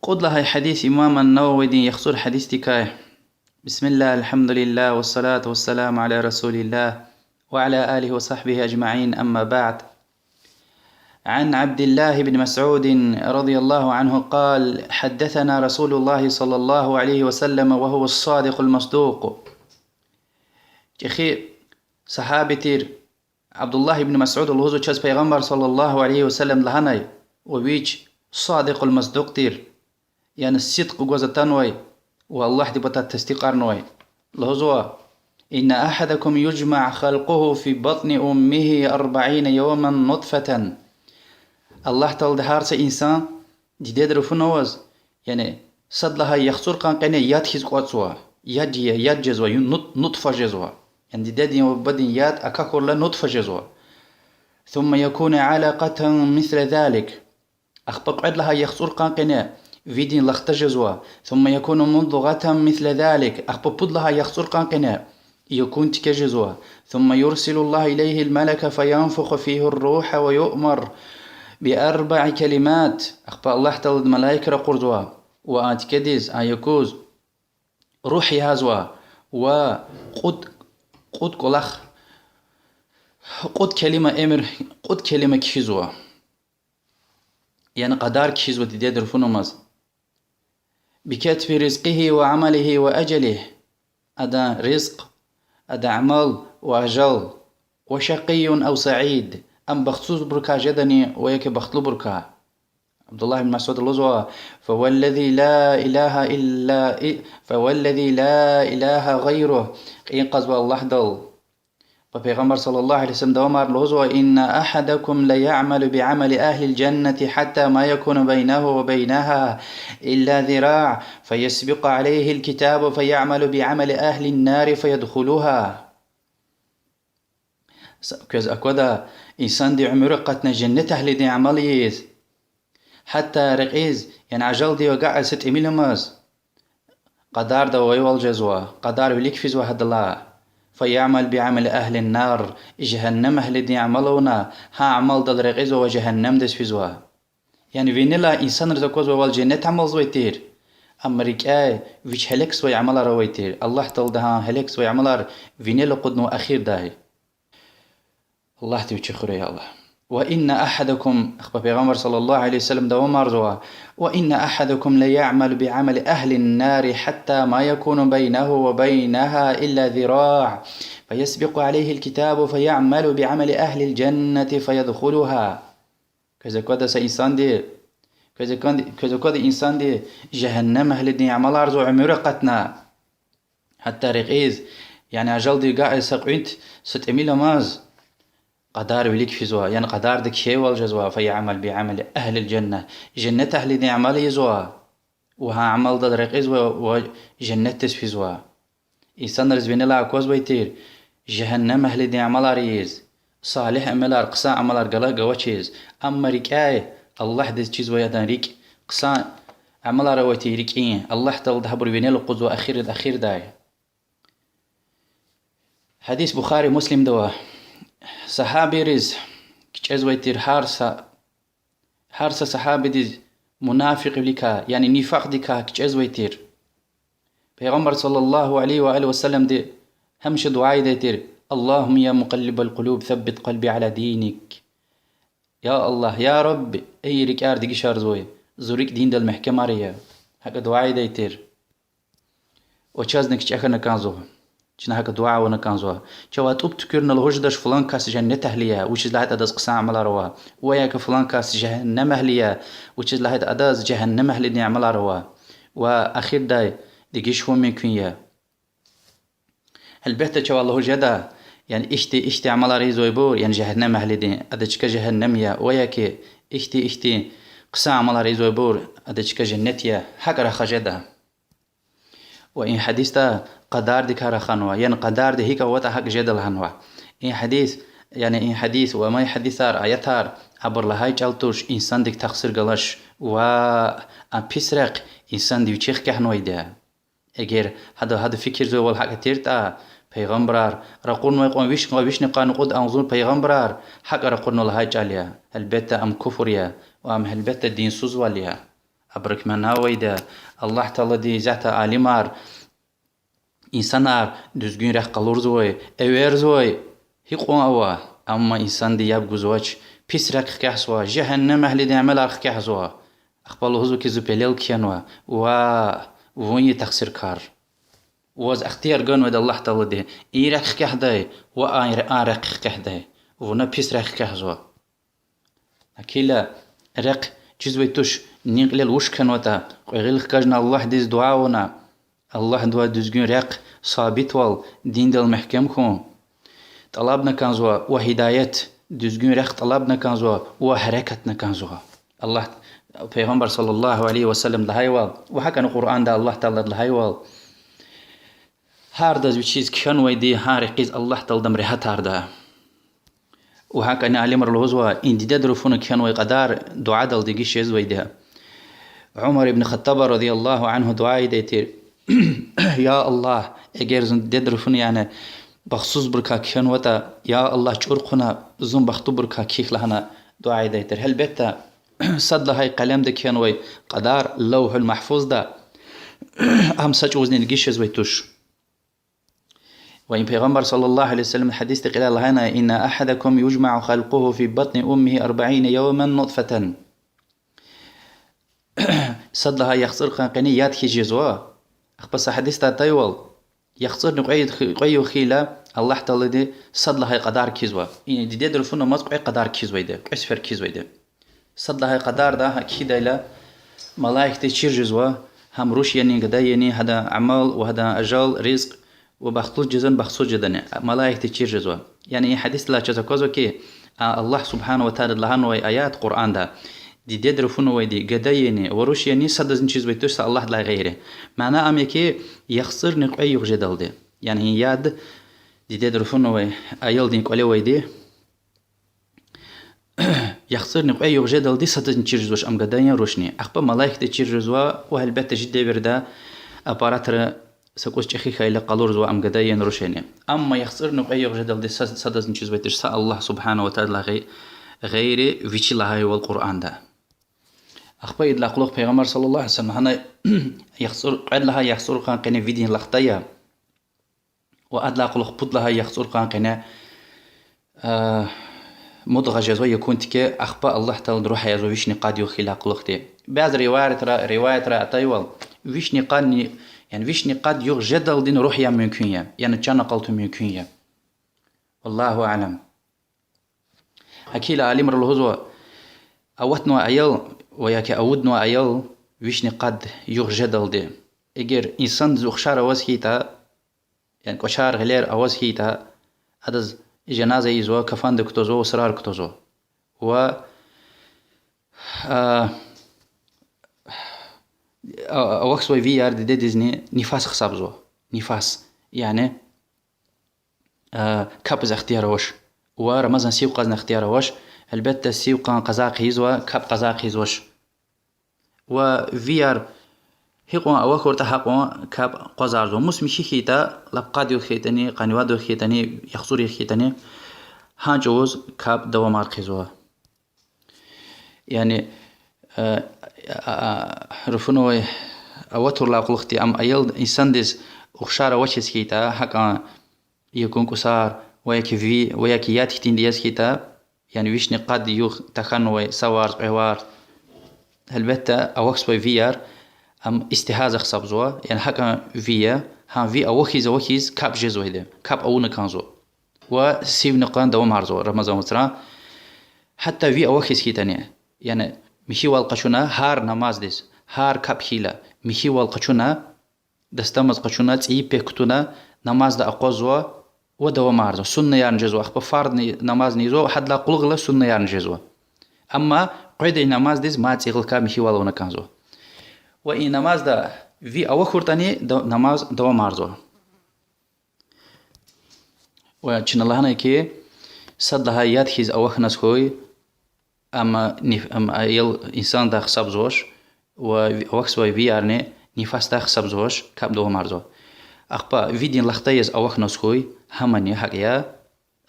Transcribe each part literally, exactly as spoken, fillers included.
Кьуд лагьай гьадис имам ан-Нававидин яхцӀур гьадисдикай. بسم الله، الحمد لله، والصلاة والسلام على رسول الله، وعلى آله وصحبه أجمعين، أما بعد. عن عبد الله بن مسعود رضي الله عنه قال: حدثنا رسول الله صلى الله عليه وسلم وهو الصادق المصدوق. ЧӀехи сагьаби тир Абдуллагь ибн Масуд лугьузва чаз Пайгъамбар صلى الله عليه وسلم лагьанай, ва вич صادق المصدوق тир, яни сидкь гваз атанвай ва Аллагьдин патай тасдикьарнавай. Лугьузва: إن أحدكم يجمع خلقه في بطن أمه أربعين يوما نطفة. Аллагь Таалади гьар са инсан дидедин руфуна аваз, яни сад лагьай яхцӀур йикъан къене яд хьиз кӀватӀзава, яд я, яд жезва, ю-, нут-, нутфа жезва. Яни дидедин ва бубадин яд акахьайла нутфа жезва. ثم يكون علقة مثل ذلك. Ахпа кьвед лагьай яхцӀур йикъан къене виридин лахта жезва. ثم يكون مضغة مثل ذلك. Ахпа пуд лагьай яхцӀур йикъан къене якӀун тике жезва. ثم يرسل الله إليه الملك فينفخ فيه الروح ويؤمر بأربع كلمات. Ахпа Аллагь Таалади малаик ракъурзава ва а тикедиз, а якӀуз руьгь язава ва кьуд, кьуд кӀвалах, кьуд келима эмир, кьуд келима кхьизва. Яни кьадар кхьизва дидедин руфунамаз. بكتب رزقه وعمله وأجله. Адан ризкь, адан амал ва ажал. وشقي أو سعيد. Ам бахтсузбурукай жедани ва я ки бахтлубурукай. Абдуллагь ибн Масуд лугьузва: فوالذي لا إله إلا، فوالذي لا إله غيره. Кьин кьазва Аллагьдал. Ва Пайгъамбар صلى الله عليه وسلم давамар лугьузва: إن أحدكم ليعمل بعمل أهل الجنة حتى ما يكون بينه وبينها إلا ذراع، فيسبق عليه الكتاب فيعمل بعمل أهل النار فيدخلها. Са-, квез аквада, инсандин уьмуьр акъатна женнет агьлидин амал ийиз, гьатта рекьиз, яни ажалдив агакьай са тӀимил амаз, кьадарда авайвал жезва, кьадар вилик физва гьадалай. فيعمل بعمل أهل النار, жегьеннем агьлидин амал авуна, гьа амалдал рекьизва ва жегьеннемдиз физва. Яни винелай инсанриз аквазвайвал женнет амалзавай тир, амма рикӀяй вич гьелекзавай амалар авай тир. Аллагь Таалади гьа гьелекзавай амалар винел акъуднава эхирдай. Аллагьди вичи хуьрай, я Аллагь. وإن أحدكم, ахпа Пайгъамбар صلى الله عليه وسلم давамарзава: وإن أحدكم ليعمل بعمل أهل النار حتى ما يكون بينه وبينها إلا ذراع، فيسبق عليه الكتاب فيعمل بعمل أهل الجنة فيدخلها. Квез аквада са инсанди, квез акван-, квез аквада инсанди жегьеннем агьлидин амаларзава уьмуьр акъатна, гьатта рекьиз, яни ажалдив агакьай са кьвинт, са тӀимил амаз, кьадар вилик физва, яни кьадарда кхьейвал жезва, فيعمل بعمل أهل الجنة, женнет агьлидин амал ийизва, ва гьа амалдал рекьизва ва женнетдиз физва. Инсанриз винелай аквазвай тир жегьеннем агьлидин амалар ийиз, салигь амалар, хъсан амалар гала-, гавачиз, амма рикӀяй Аллагьдиз чизвай адан рикӀ, хъсан амалар авай тир рикӀин, Аллагь Таалади гьабур винел акъудзава эхир-, эхирдай. Гьадис Бухари, Муслимда ава. Сагьабийриз кичӀезвай тир гьар са, гьар са сагьабидиз мунафикьвиликай, яни нифакьдикай кичӀезвай тир. Пайгъамбар صلى الله عليه وآله وسلمди гьамиша дуьа ийидай тир: اللهم يا مقلب القلوب ثبت قلبي على دينك. Я Аллагь, я Рабби, эй рикӀяр дегишарзавай, зи рикӀ диндал мягькемарая. ГьакӀ дуьа ийидай тир. Ва чазни кичӀе хьана кӀанзава. Чна гьакӀ дуьа авуна кӀанзава. Чавай тӀуб туькӀуьрна лугьуз жедач флан кас женнет агьли я, вучиз лагьайтӀа адаз хъсан амалар ава. Ва я ки флан кас жегьеннем агьли я, вучиз лагьайтӀа адаз жегьеннем агьлидин амалар ава. Ва эхирдай дегиш хьун мумкин я. Гьелбетда, чавай лугьуз жеда, яни ихьтин-ихьтин амалар ийизвайбур, яни жегьеннем агьлидин, адан чка жегьеннем я, ва я ки ихьтин-ихьтин хъсан амалар ийизвайбур, адан чка женнет я, гьакӀ рахаз жеда. Ва и гьадисда къадардикай раханва, яни къадарди гьикӀ аватӀа гьакӀ жеда лагьанва. И гьадис, яни и гьадис ва амай гьадисар, аятар, абур лагьай чӀал туш, инсандик тахсир галач ва а пис рехъ инсанди вичихъ кягьнавайди я. Эгер гьада, гьада фикирзавайвал гьакӀ тиртӀа, пайгъамбарар ракъурнавай кьван виш, вишни къанни кьуд агъзур пайгъамбарар гьакӀ ракъурнава лагьай чӀал я, гьелбетда, ам куфр я ва ам, гьелбетда, динсузвал я. абурукай мана авайди я. Аллагь Таалади исятда алимар инсанар дуьзгуьн рехъ къалурзавай, эверзавай гьикьван ава, амма инсанди яб гузвач, пис рехъ хкягъзава, жегьеннем эгьлидин амалар хкягъзава. Ахпа лугьузва хьи, зи пелел кхьенва, ва вун я тахсиркар. Ваз ихтияр ганвайди Аллагь Таалади, и рехъ хкягъдай ва а ре-, а рехъ хкягъдай. Вуна пис рехъ хкягъзава. Акила рехъ чизвай туш, нин кьилел вуч кхьенватӀа, кьве гъил хкажна Аллагьдиз дуьа авуна, Аллагьдивай дуьзгуьн рехъ, сабитвал, диндал мягькем хьун тӀалабна кӀанзава ва гьидаят, дуьзгуьн рехъ тӀалабна кӀанзава ва гьерекатна кӀанзава. Аллагь, Пайгъамбар صلى الله عليه وسلم лагьайвал, ва гьакӀни Къуръанда Аллагь Таалади лагьайвал, гьардаз вичиз кхьенвайди гьа рекьиз Аллагь Таалади ам регьятарда. Ва гьакӀни алимри лугьузва, и дидедин руфуна кхьенвай кьадар дуьадалди гишезавайди я. Умар ибн Хаттаба رضي الله عنه дуьа ийидай тир: Я Аллагь, эгер зун дидедин руфуна, яни бахтсузбурукай кхьенватӀа, я Аллагь, чӀур хъувуна, зун бахтлубурукай кхьихь лагьана дуьа ийидай тир. Гьелбетда, сад лагьай къелемда кхьенвай кьадар Лавгьул Магьфузда, ам са чӀавузни гишезвай туш. Ва и Пайгъамбар صلى الله عليه وسلم гьадисда кьиляй лагьана: إن أحدكم يجمع خلقه في بطن أمه أربعين يوما نطفة. Сад лагьай яхцӀур йикъан къене яд хьиз жезва. Ахпа са гьадисда атайвал, яхцӀурни кьве, кьве югъ хьайила, Аллагь Таалади сад лагьай кьадар кхьизва. И дидедин руфуна амаз кьве кьадар кхьизвайди, кьве сефер кхьизвайди. Сад лагьай кьадарда гьа кхьидайла, малаикдиз чир жезва, гьам руш яни, гада яни, гьадан амал ва гьадан ажал, ризкь, ва бахтлу жезани, бахтсуз жедани, малаикдиз чир жезва. Яни и гьадисдилай чаз аквазва хьи, а, Аллагь سبحانه وتعالى лагьанвай аят Къуръанда, дидедин руфунавайди, гада яни ва руш яни садазни чизвай туш са Аллагьдилай гъейри. Мана ам я хьи, яхцӀурни кьве югъ жедалди. Яни яд дидедин руфунавай аялдин кӀвале авайди яхцӀурни кьве югъ жедалди садазни чир жезвач ам, гада яни, рушни. Ахпа малаикдиз чир жезва ва гьелбетда чи девирда аппаратра са кӀус чӀехи хьайила къалурзава ам, гада яни, руш яни. Амма яхцӀурни кьве югъ жедалди са-, садазни чизвай туш са Аллагь سبحانه وتعالى гъей-, гъейри, вичи лагьайвал Къуръанда. Ахпа идалай кьулухъ Пайгъамбар صلى الله عليه وسلم гьана яхцӀур, кьвед лагьай яхцӀур йикъан къене видин лахта я. Ва адалай кьулухъ пуд лагьай яхцӀур йикъан къене, а, мудгъа жезва, якӀун тике, ахпа Аллагь Таалади руьгь язва вишни къад югъ хьайидалай кьулухъди. Бязи риваятра, риваятра атайвал, вишни къадни, яни вишни къад югъ жедалдини руьгь ян мумкин я, яни чан акъалтун мумкин я. والله أعلم. Гьакила алимри лугьузва, аватнавай аял ва яки авуднавай аял вишни къад югъ жедалди, эгер инсандиз ухшар аваз хьайитӀа, яни кӀвачер, гъилер аваз хьайитӀа, адаз жаназа ийизва, кафанда кутазва ва сурар кутазва. Ва, а, а, авахьзавай вияр дидедизни нифас гьисабзава. Нифас, яни, а, капӀ ийиз ихтияр авач. Ва Рамазан сив кьазни ихтияр авач. Гьелбетда, сив кьан къаза хъийизва, капӀ къаза хъийизвач. Ва вияр гьикьван авахьуртӀа, гьакьван капӀ акъвазарзава. Мус михьи хьайитӀа, лап къад югъ хьайитӀани, къанни вад югъ хьайитӀани, яхцӀур югъ хьайитӀани, гьа чӀавуз капӀ давамар хъийизва. Яни, э, а, а, руфунавай аватурдалай кьулухъди ам аял инсандиз ухшар авачиз хьайитӀа, гьакӀан якӀун кӀусар ва яки ви, ва яки яд хьтинди яз хьайитӀа, яни вишни къад югъ тахьанвай са варз, кьве варз, гьелбетда, авахьзавай вияр, ам истигьаза гьисабзава, яни гьакӀан ви я, гьа ви авахьиз-авахьиз капӀ жезвайди, капӀ авуна кӀанзава. Ва сивни кьун давамарзава Рамазан вацра. Гьатта ви авахьиз хьайитӀани, яни михьивал къачуна гьар намаздиз, гьар капӀ хьайила, михьивал къачуна, дастамаз къачуна, цӀийи пек кутуна, намазда акъвазва ва давамарзава. Суннаярни жезва, ахпа фардни намазни ийизва, гьадалай кьулухъ галаз суннаярни жезва. Амма къведай намаздиз мад цӀийи гъилкай михьивал авуна кӀанзава. Ва и намазда ви авахьуртӀани, да-, намаз давамарзава. Ва чна лагьанай хьи, сад лагьай яд хьиз авахьназ хьуй, ам ниф-, ам аял инсандай гьисабзавач, ва ви-, авахьзавай виярни нифасдай гьисабзавач, капӀ давамарзава. Ахпа видин лахта яз авахьназ хьуй, гьамани гьакӀ я,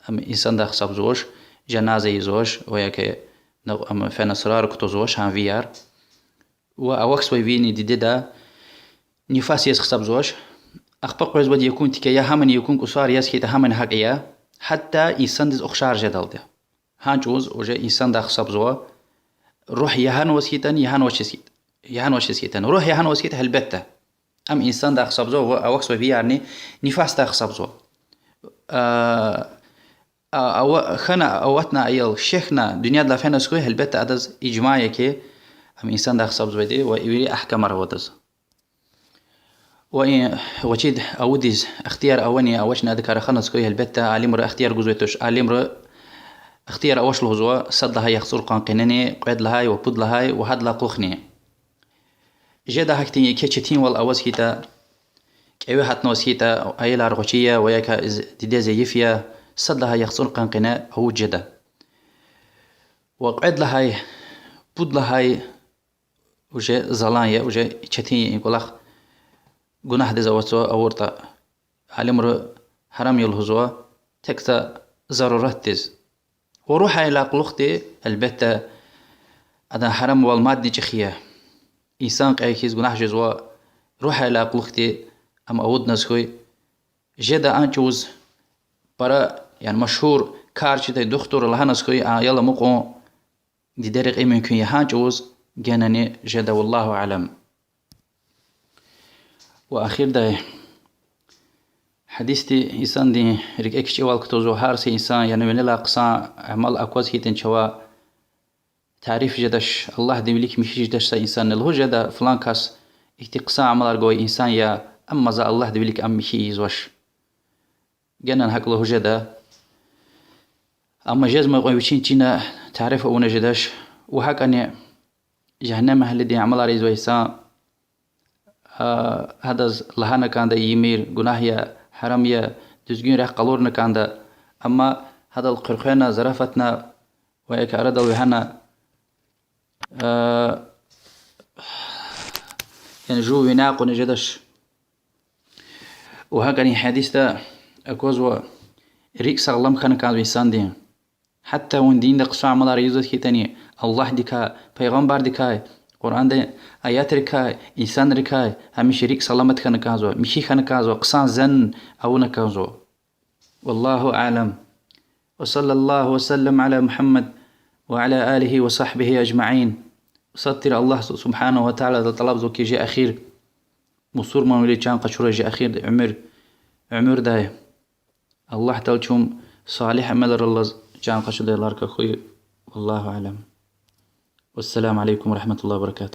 ам инсандай гьисабзавач, жаназа ийизвач, ва яки на-, ам фена сурар кутазвач гьа вияр. ва авахьзавай вини дидеда нифас яз гьисабзавач. Ахпа къвезвайди якӀун тике я, гьамани якӀун кӀусар яз хьайитӀа, гьамани гьакӀ я. Гьатта инсандиз ухшар жедалди. Гьа чӀавуз уже инсандай гьисабзава. Руьгь ягьанваз хьайитӀани, ягьанвачиз хьайитӀа, ягьанвачиз хьайитӀани. Руьгь ягьанваз хьайитӀа, гьелбетда, ам инсандай гьисабзава ва авахьзавай виярни нифасдай гьисабзава. А, а, ава-, хьана аватна аял, шехьна, дуьньядилай фенваз хьуй, гьелбетда, адаз ижма я хьи, ам инсандай гьисабзавайди ва вири агькамар ава адаз. Ва и гъвечӀиди авудиз ихтияр авани, авачни адакай раханваз хьуй, гьелбетда, алимри ихтияр гузвай туш. Алимри ихтияр авач лугьузва сад лагьай яхцӀур къан къенени, кьвед лагьай ва пуд лагьай ва гьадалай кьулухъни. Жеда гьахьтин еке четинвал аваз хьайитӀа, кӀеве гьатнаваз хьайитӀа, аялар гъвечӀи я ва яки дидедиз зайиф я, сад лагьай яхцӀур къан къене авуд жеда. Ва кьвед лагьай, пуд лагьай уже залан я, уже четин я, и кӀвалах гунагьдиз аватзава авуртӀа. Алимри гьарам я лугьузва, тек са заруратдиз. Ва руьгь авурдалай кьулухъди, гьелбетда, адан гьарамвал мадни чӀехи я. Инсан кьей хьиз гунагь жезва, руьгь авурдалай кьулухъди ам авудназ хьуй. Жеда а чӀавуз пара, яни машгьур кар чидай духтур лагьаназ хьуй, а аял амукьун диде рекьин мумкин я, гьа чӀавуз генани жеда, والله أعلم. Ва ахирдай, гьадисди инсандин рикӀе кичӀевал кутазва, гьар са инсан, яни винелай хъсан амал акваз хьайитӀани чавай, тариф жедач, Аллагьдин вилик михьи жедач са инсанни. Лугьуз жеда, флан кас ихьтин хъсан амалар гвай инсан я, амма за Аллагьдин вилик ам михьи ийизвач. Генани гьакӀ лугьуз жеда. Амма жезмай кьван вичин чина тариф авуна жедач. Ва гьакӀани жегьеннем агьлидин амалар ийизвай инсан, а, гьадаз лагьана кӀанда ийимир, гунагь я, гьарам я, дуьзгуьн рехъ къалурна кӀанда. Амма гьадал хъуьрена, зарафатна ва яки арадал вегьена, а, яни жув вине кьуна жедач. Ва гьакӀани гьадисда аквазва, рикӀ сагълам хьана кӀанзава инсандин. Гьатта вун динда хъсан амалар ийизваз хьайитӀани, Аллагьдикай, пайгъамбардикай, Къуръандин аятрикай, инсанрикай гьамиша рикӀ саламат хьана кӀанзава, михьи хьана кӀанзава, хъсан зан авуна кӀанзава. والله أعلم. وصلى الله وسلم على محمد وعلى آله وصحبه أجمعين. Сад тир Аллагь سبحانه وتعالىдал тӀалабзава хьи, жи эхир мусурманвиле чан къачурай, жи эхир уьмуьр, уьмуьрдай Аллагьдал чун салигь амалраллаз чан къачудайлардикай хьуй. والله أعلم. والسلام عليكم ورحمة الله وبركاته.